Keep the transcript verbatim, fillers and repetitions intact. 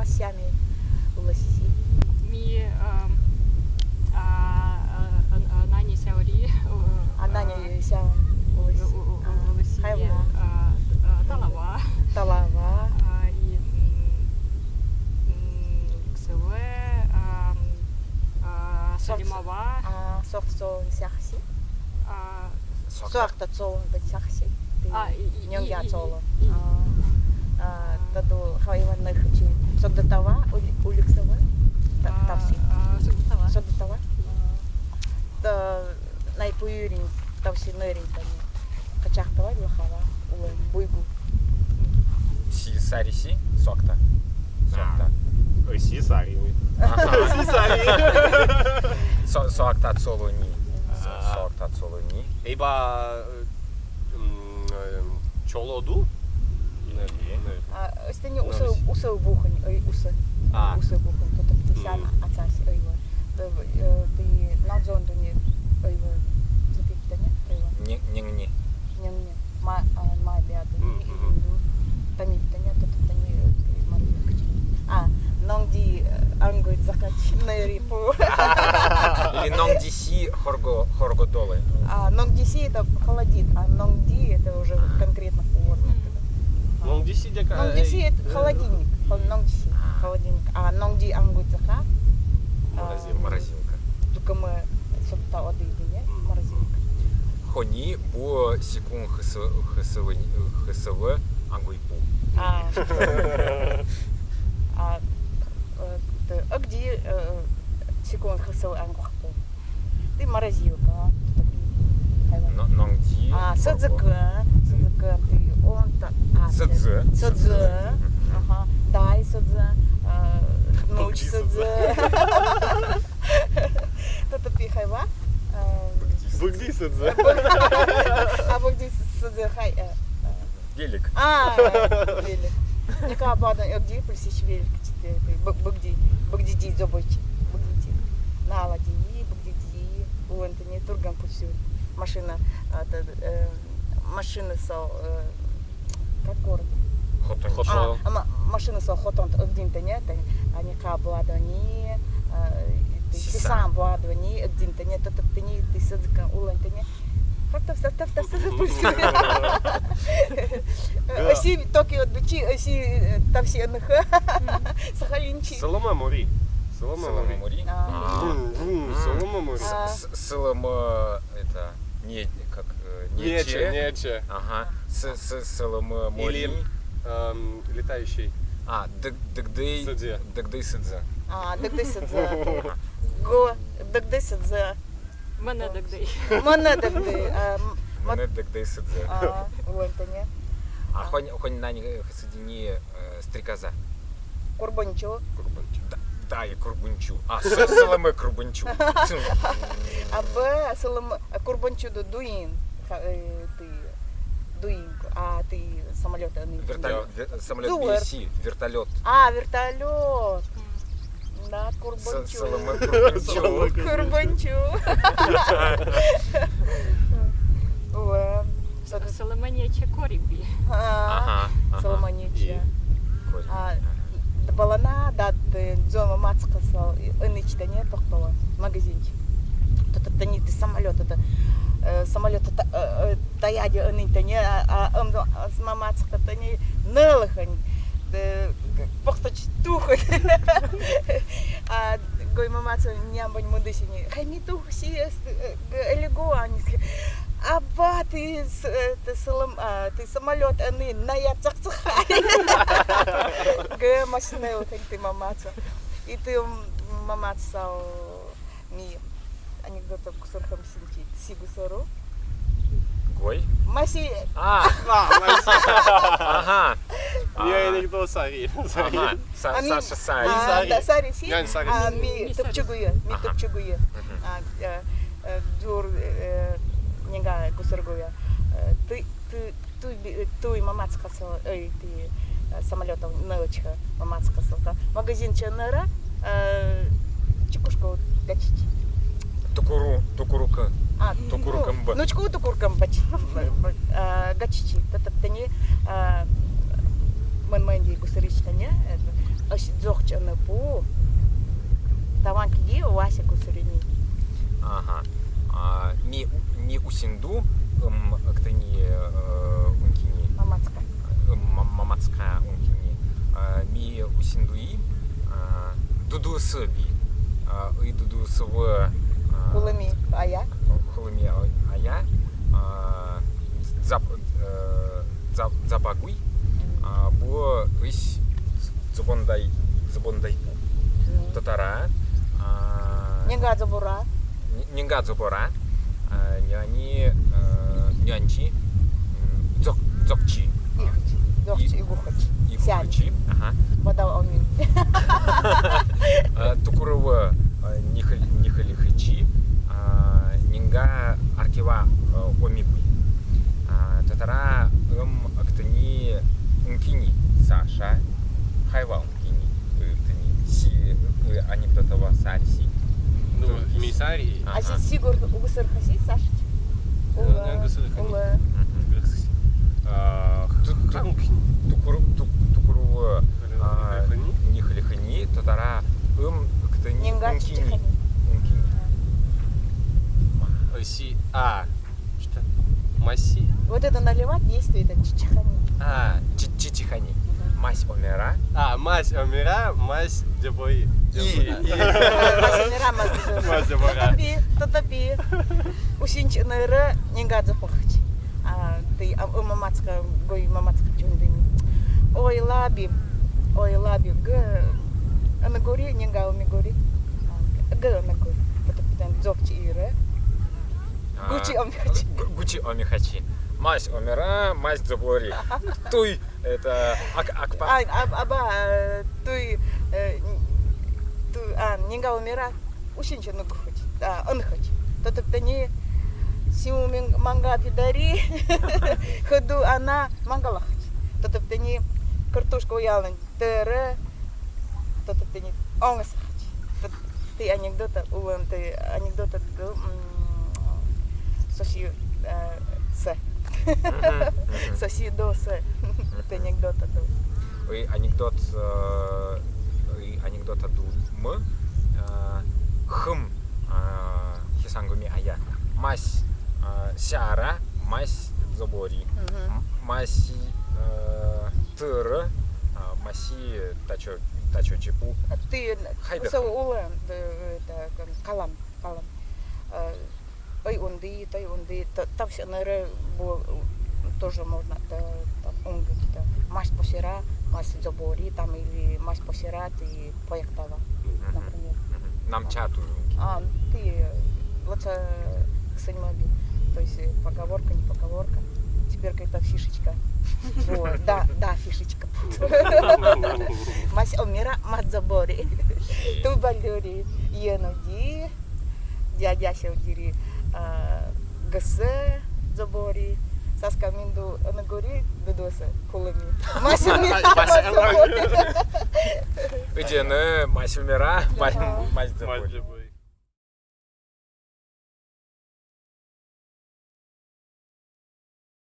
Сями улэсси. Ми, а, а, а, а, нани сяори, а, нани сяо улэсси. У-, у-, у-, а, улэсси, хайва. А, а, талава. Талава. А, и, м, м, ксэлэ, а, а, салимава. А, согт солон сяхси. А, Согт. Согт солон да сяхси. А, и, и, нёнги, и, и, солон. И, и. А, а, таду хайваннэр чи согдатава, улик-, уликсава. Та-, а, тавси. А, согдатава. Согдатава. А, та най пуюрин тавси нерин тани. Качахтава, лахава, улэн, буйгу. Си сариси, согта. Согта. А. Ой, си сари. Аха. Си сари. Со-, согта солони. Со-, а, согта солони. Эйба, э, м, э, чолоду? Не, не. А, эстени усы, усы бухань, ой, усы. А. Усы бухань, тото писана, м, ацаси, ой, вот. Э, э, ты на дзонду не, ой, вот. Запикта не, ой, вот. Не, не, не. Не, не. Ма, а, ма бяду, мгм, не, не, не. Тамипта не, тото тани, э, мар качи. А, нонди, э, ангой дзакачи, нери пу. Или нонгдиси хорго-, хорго долы. А, нонгдиси это холодит, а нонди это уже, а, конкретно холодно. Мгм. Нонгдиси дека, нонгдиси, э, это, э, холодильник. Хол-, нонгдиси, а, холодильник. А нонди ангой дзака. Морозилка. А, морозилка. Дукамы согта одыдыне, мгм, морозилка. Хони бу сикун хысы-, хысылы, хысылы ангой пу. А. А, э, т-, а где, э, сикун хысыл ангой пу? Ты морозилка, а? Хайван. Но-, нонди. А, сыдзыкы, сыдзыкы, ты он та-, а, сыдзы. Сыдзы. Сыдзы. Мгм. Ага. Дай сыдзы. А, нуч сыдзы. Тото пи хайва. А, быгди сыдзы. А, быгди сыдзы, хай, э, э. Велик. А, велик. Ника бадан, э, где пыльсич велик, читэ, б-, быгди, быгдиди дзобойчи, быгдиди. Налади, быгдиди, улэн тани турган пульсюр. Машина, а, та, э, машина со, э, как город? Хотон. А, а, ма-, машина со хотон, э, дин тани, тани, а ника бладони, э, сисан бладони, э, дин тани, тото тани, ты сыдзыкы, улэн тани. Хатав, сатав, тав, сатав, пульсюр. Эси Токио дучи, эси, э, тавси аныха. Сахалинчи. Сылымы мури. Сылымы мури. А. Вун, вун, сылымы мури. А. С-, с-, сылымы, это, не, как, э, нече. Нече, нече. Ага. С-, с-, сылымы мури. Или, эм, летающий. А, даг-, дагдей. Сыдзе. Дагдей сыдзе. А, дагдей сыдзе. Ага. Го, дагдей сыдзе. Мынэ дагдей. Мынэ дагдей, а, м-, мынэ дагдей сыдзе. А, улэн тани. А хонь, хонь нани, э, хысыдини, э, стрекоза. Курбунчу. Курбунчу. Да, да, и курбунчу. А, с-, сылымы курбунчу. А б, сылымы, а, курбунчу ду-, дуин. Ха-, э, ты дуин. А, ты самолёт, а, не вертолёт. Вертолёт. А, вертолёт. Да, курбунчу. С-, сылымы курбунчу. Курбунчу. Ва. Сылымы нече корень би. А, ага, ага. Сылымы нече. И? Корень. А, ага. Д-, балана, да, д-, дзома мацкы сал, ы, ынычтане тохтала, магазинчик. Тото тани ты самолёт, это, э, самолёт, это, э, э, таяди ынычтане, а, а, ым, а, с-, ма мацкы тани, нылыхань. Э, похтач тухы. А гой мамаца нямбань мудысини. Хай ми тухы сиес, э, г-, элего анис. Аба, ты с-, э, ты сылым, а, ты самолёт, а ны ная цахцахай. Г-, машина, вот ты мамаца. И ты, м, мамаца, о, Ми анекдот гусархам синчи, си гусару. Гой? Маси. А! А, маси. Ага. Ми анекдот сари. Сари. Ага. Са-, ами, Саша сари. А, сари. Да, сари си. Нянь сари. А, ми топчугуя, ми топчугуя. Мгм. А, э, э, дзур, э, ненга гусаргуя. Э, ты, ты Туй би-, туй мамаца касал, ой, ты, э, самолётов нылычха мамаца касал. Та магазинче нара, э, чекушку гачичи. Тукуру, тукурукы. А, тукурукымбы. Нучку тукурукымбач. Э, гачичи. Та, та, тани, э, мэн мэнди гусаричи тани, э, Ось дзогтш эн пу. Таванки ди Вася гусырини. Ага. А, ми, ми Усинду, м, ктини, э, ункини. Мамацка. Э, ма-, мамацка ункини. А, ми Усиндуи, а, дудусы би. А, и дудусы в, а, Хулыми ая. Хулыми а-, ая. А, дзаб-, э, дзаб-, дзабагуй. М. А, бу ись дзобондай, дзобондай бу. Мгм. Татара, а, нинга дзобора. Ни-, нинга дзобора. А, ньоани, э, ньоанчи, м, дзок-, дзокчи. Игыч. Дзокчи, и-, игыхыч. Игыхычи. Ага. Вода омин. Э, тукурувы, э, нихыл-, нихылихычи, а, нинга аркива, э, омигуй. А, татара ым ктини ункини Саша, хайва ункини, э, ктини, си, э, анекдотова сарьси. Ну, ми сарьси. Ага. А сигур угсыр хасси, Сашыч? Э, улы, нинга гусыр хани. Улы. Мгм. А, ту-, ту-, хан кхини. Тукуру-, ту-, тукурувы, а, нихылихыни, татара ым ктини, нинга ункини. Чичи хани. Ункини. А. Ма-, си, а. Что? Маси. Вот это наливать действие, это чичи хани. А, чи-, чичи хани. Мгм. Мазь омера. А, мазь омера, мазь дзобори. И, и. Мазь омера, мазь дзобори. Мазь дзобора. Тотопи, тотопи. Усинч ныры нинга дзоборхыч. А, тый, а, ы, мамацка, гой мамацка чондыми. Ой, лаби, ой, лаби, г, ы, ныгури, нинга ымигури. Г, ы, ныгури. Потом, потом дзогч иры. А, гучи омихачи. Гу-, гучи омихачи. Мазь омера, мазь дзобори. Туй, это, ак-, акпа. А, а, аба, э, туй, э, н-, туй, а, нинга омера, усинч нугхыч, а, ынхыч. Тотоптэни сиумин манга пидари, хыду ана мангалахыч. Тотоптэни картошка уялын тэрэ, тотоптэни онгысхыч. Тот-, тый анекдота, улын тый анекдота, м, соси, э, сэ. Мгм, мгм. Соси до сэ. Мгм. Тый анекдота, да. Ой, анекдот, э, ой, анекдота ду мы, э, хым, э, хисангуми ая. Мазь, э, сяра, мазь дзобори. Мгм. М-, мазь, э, тыры, а, мазь тачо, тачо чипу. А тый, хайда со хым. Улын, э, это, калам, калам. Э, ой, унды, ой, унды, та-, там всё, наверное, было, тоже можно, да, там, унды, да. Мазь посера, мазь дзобори, там, или мазь посера, тый пояктава, мгм, например. Мгм. Нам чату. А, тый, э, вот, э, ксынь меби. То есть, э, поговорка, не поговорка. Теперь какая-то фишечка. Вот, да, да, фишечка. Мазь омера, мазь дзобори. Тубалюри, енуди, дядя севдири, а, гысэ дзобори, саскаминду ыныгури, дудусы кулыми. Мазь омера, мазь дзобори. Ыджыны мазь омера, мазь, мазь дзобори.